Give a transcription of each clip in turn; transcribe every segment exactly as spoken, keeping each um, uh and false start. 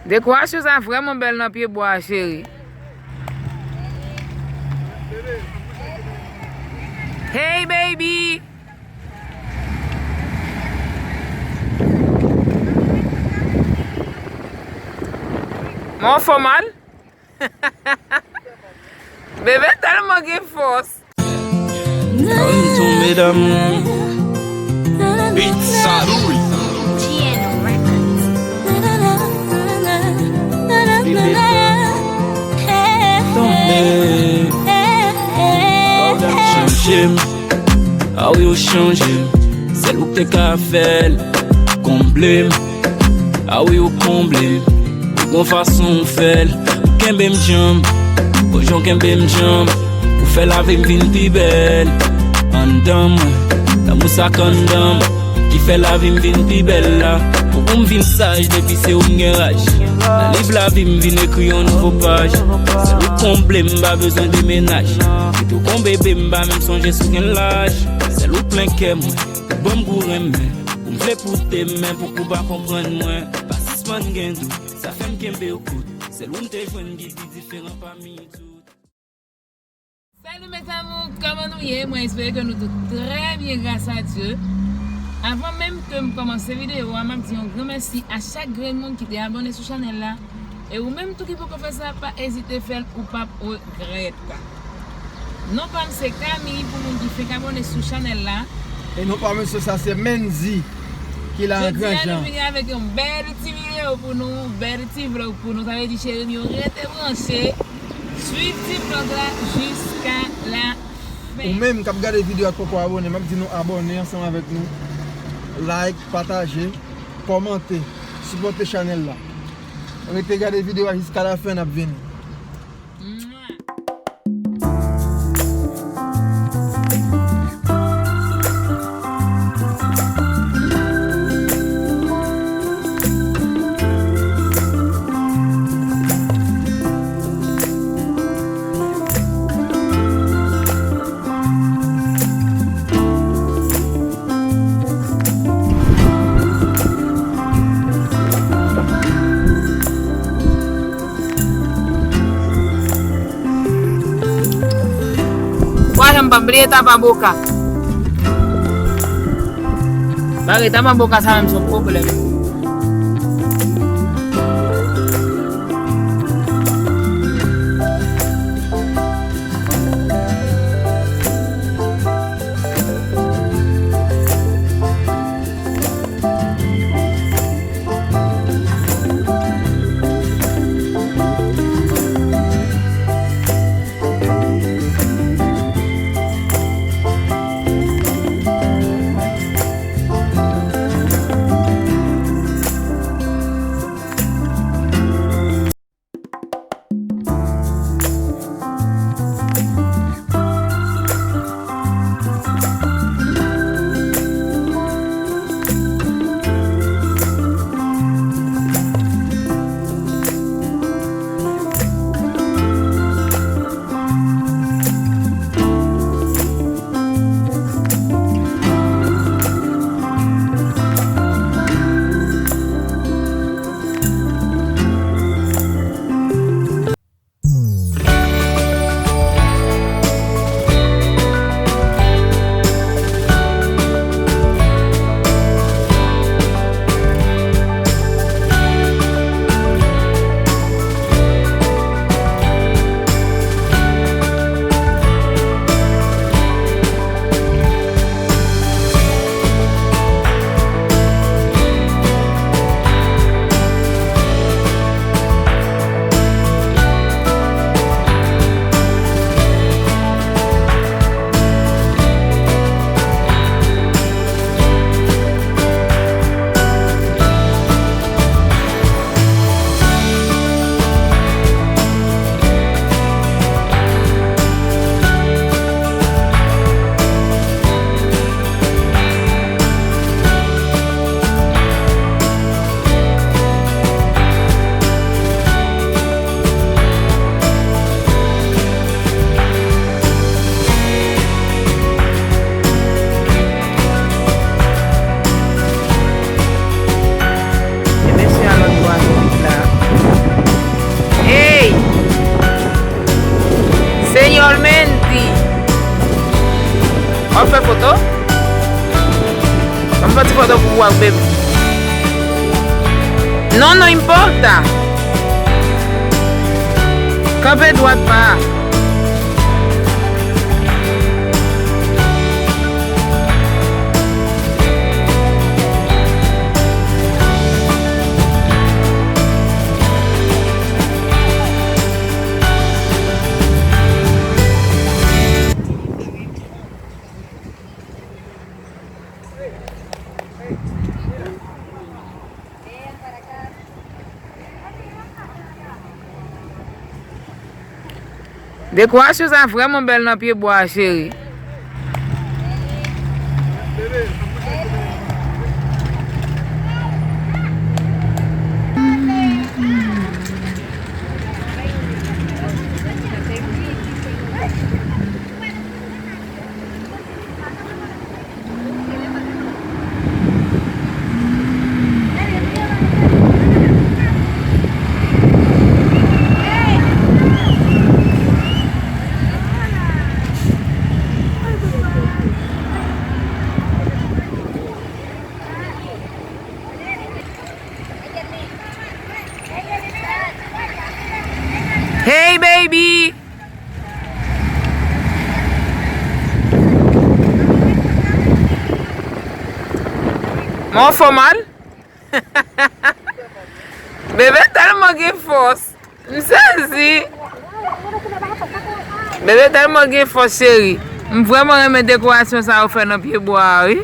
Dekorasyon sa vrèman bèl nan pye bwa a, cheri. Hey, baby! Mwen anfòm al? Bebe tèlman gen fòs. Kan m tonbe damou. Beat Sadoul. Tonbe. Chanje m. A wi, ou chanje m. Sèl ou k te ka fè l. Konble m. A wi, ou konble m. Ou gon fason ou fè l. Ou kenbe m djanm. Bon jan w kenbe m djanm. Ou fè lavi m vin pi bèl. Anndan mwen, lanmou sa k anndan m. Ki fè lavi m vin pi bèl la. Pou ou m vin saj depi se ou m gen raj. Nan liv lavi m vin ekri yon nouvo paj. Sèl ou konble m, m pa bezwen demenaj. Kite w gon bebe, m pa menm sonje si w gen laj. Sèl ou plen kè mwen. Ou ban m gou renmen. Ou m vle pote men pou kou pa konprann mwen. Pa sispann gen dout, sa fè m kenbe w kout. Sèl ou m te jwenn ki pi diferan pami tout. Salut mes amours, kòman nou ye? Mwen espere ke nou tout trè byen gras a Dye. Avan menm ke m kòmanse videyo a, m ap di yon gran mèsi a chak grenn moun ki te abòne sou chanèl la. E ou menm tou ki poko fè sa, pa ezite fè l, ou p ap regrèt. Non pa m se Camille, pou moun ki fenk abòne sou chanèl la. E non pa mesye sa, se Mendy ki la an gran jan. Jodi a nou vini avèk yon bèl ti videyo pou nou, bèl ti vlòg pou nou. Sa vle di cheri m yo, rete branche, swiv ti vlòg la jiska la fen. Ou menm k ap gade videyo a k poko abòne, m ap di nou abòne ansanm avèk nou. Like, pataje, kòmante, sipòte chanèl la. Rete gade videyo a jiska la fen, n ap vini. Wa janm pa bliye tapa boka. Bare tapa boka sa menm se yon pwoblèm. Fè foto. Ban m fè ti foto pou ou ak baby. No, no importa. Kanpe dwat pa. Dekorasyon sa vrèman bèl nan pye bwa a, cheri. Hey, baby! Mwen anfòm al? Bebe tèlman gen fòs. M sezi. Bebe tèlman gen fòs, cheri. M vrèman renmen dekorasyon sa yo fè nan pye bwa a, wi.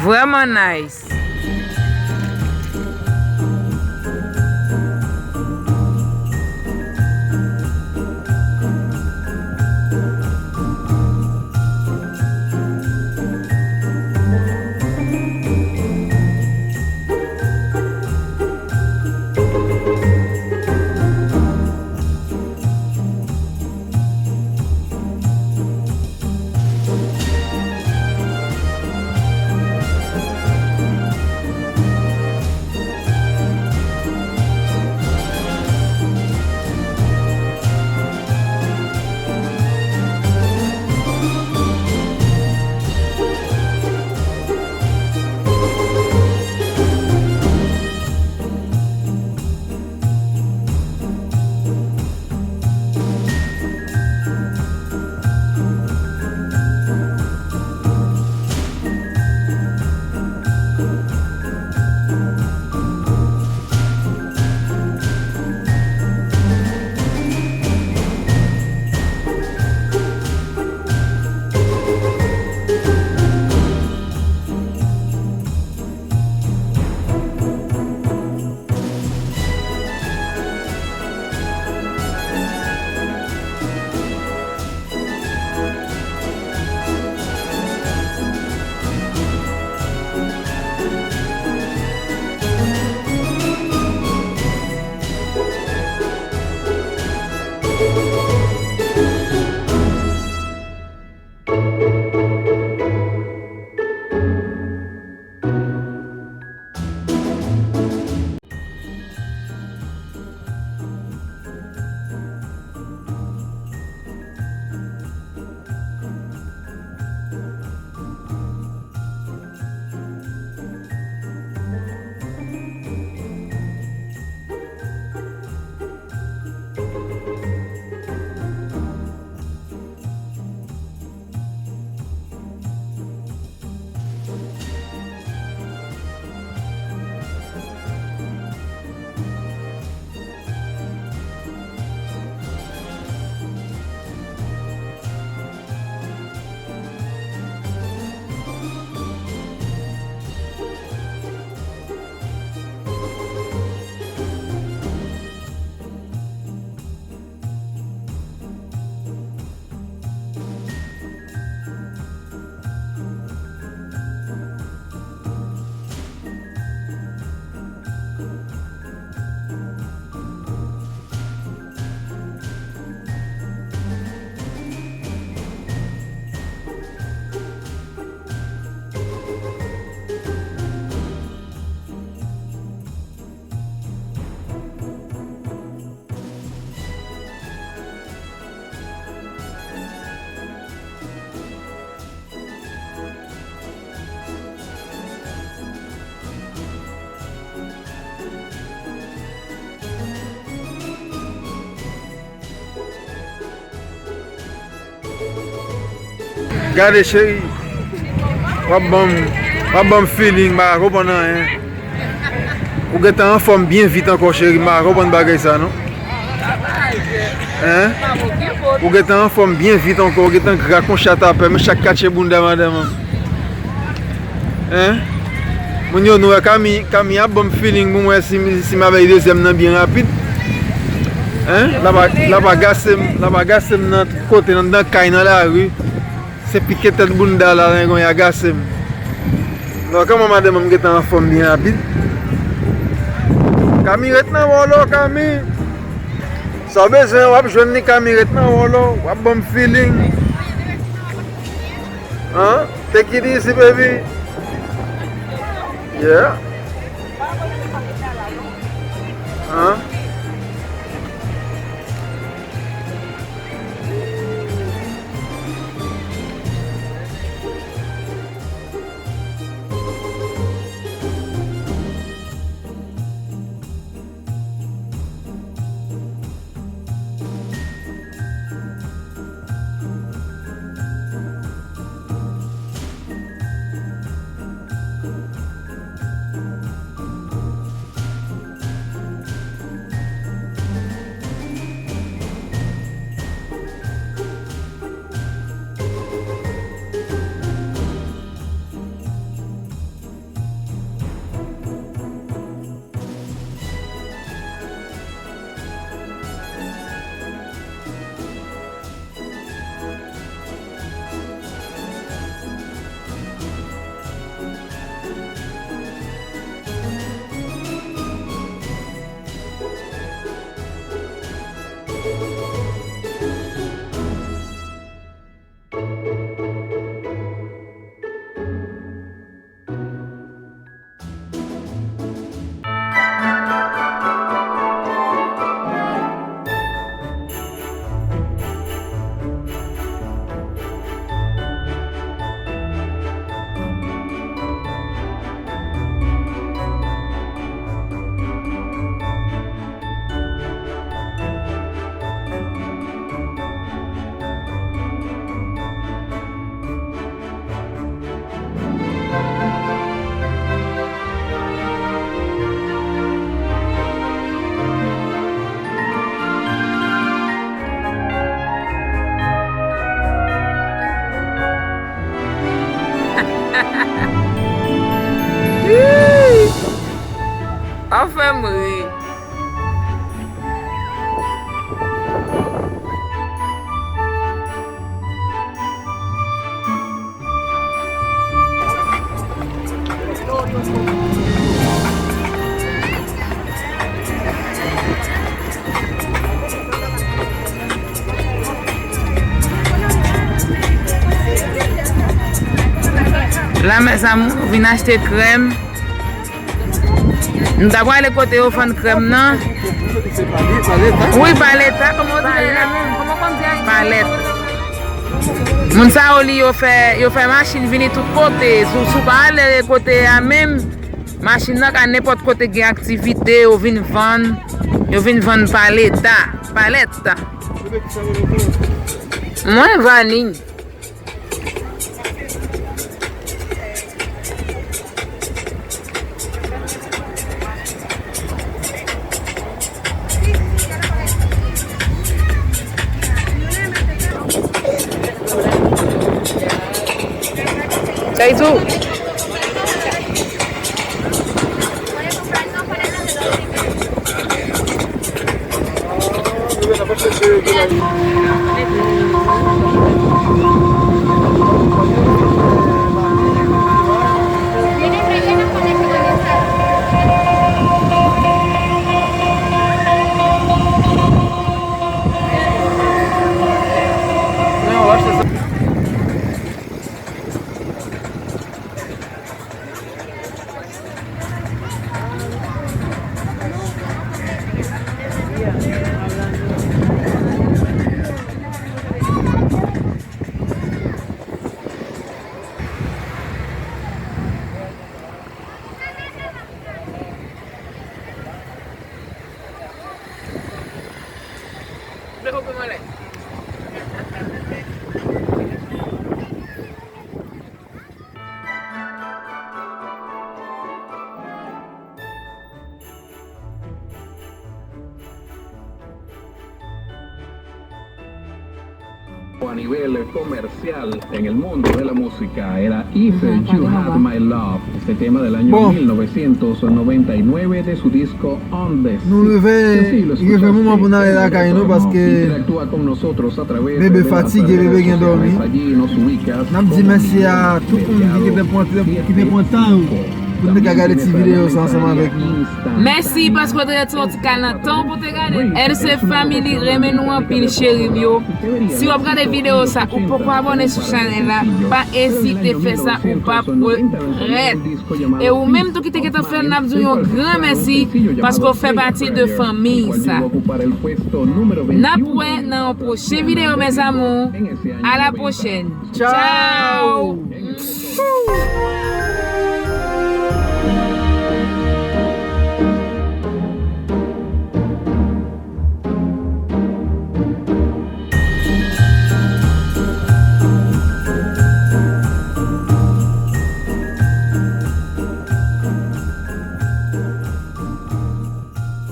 Vrèman nice. Gade, cheri. W ap ban m, w ap ban m feeling, m pa ka konprann anyen. Ou gentan anfòm byen vit ankò, cheri, m pa ka konprann bagay sa, non. Hein? Ou gentan anfòm byen vit ankò, ou gentan gra kon chat apè, men chak katye bounda madanm an. Hein? Moun yo nou wè Kami, Kami ap ban m feeling pou m wè si, si m avèk dezyèm nan byen rapid. Hein? L ap, l ap agase m, l ap agase m nan tout kote, nan, nan kay, nan lari. Se pike tèt bounda la, nèg mwen agase m. Non, kòman madanm mwen gentan anfòm byen rapid. Kami, ret nan wòl ou, Kami. Sa w bezwen, w ap jwenn li, Kami, ret nan wòl ou. W ap ban m feeling. Hein? Take it easy, baby. Yeah. Hein? Ou fè m ri. La, mes amours, vin achte krèm. Nou ta prale kote yo vann krèm nan. Wi, Paleta, kòman w di la menm? Kòman w konn di Ayiti? Palèt. Moun sa yo li yo fè, yo fè machin vini tout kote. Si w, si w pa ale kote a menm, machin nan ka nenpòt kote gen aktivite, yo vin vann, yo vin vann paleta, palèt. Mwen vaniy. Kay tou. Vle koupe m anlè. A nivel comercial en el mundo de la música era If You Had My Love, este tema del año Bon. mil novecientos noventa y nueve de su disco On the Sea. Nou rive, rive moman pou n ale lakay nou, paske bebe fatige, bebe gen dòmi. N ap di mèsi a tout moun ki te pran, ki te pran tan yo pou n te ka gade ti videyo sa ansanm avèk nou. Mèsi paske w te retire yon ti kal nan tan w pou te gade. L C Family renmen nou anpil, cheri m yo. Si w ap gade videyo sa, ou poko abòne sou chanèl la, pa ezite fè sa, ou p ap regrèt. E ou menm tou ki te gentan fè l, n ap di w yon gran mèsi paske w fè pati de fanmi sa. N ap wè nan yon pwochen videyo, mes amours. À la prochaine. Ciao.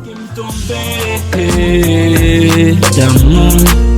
Ke m tonbe damou.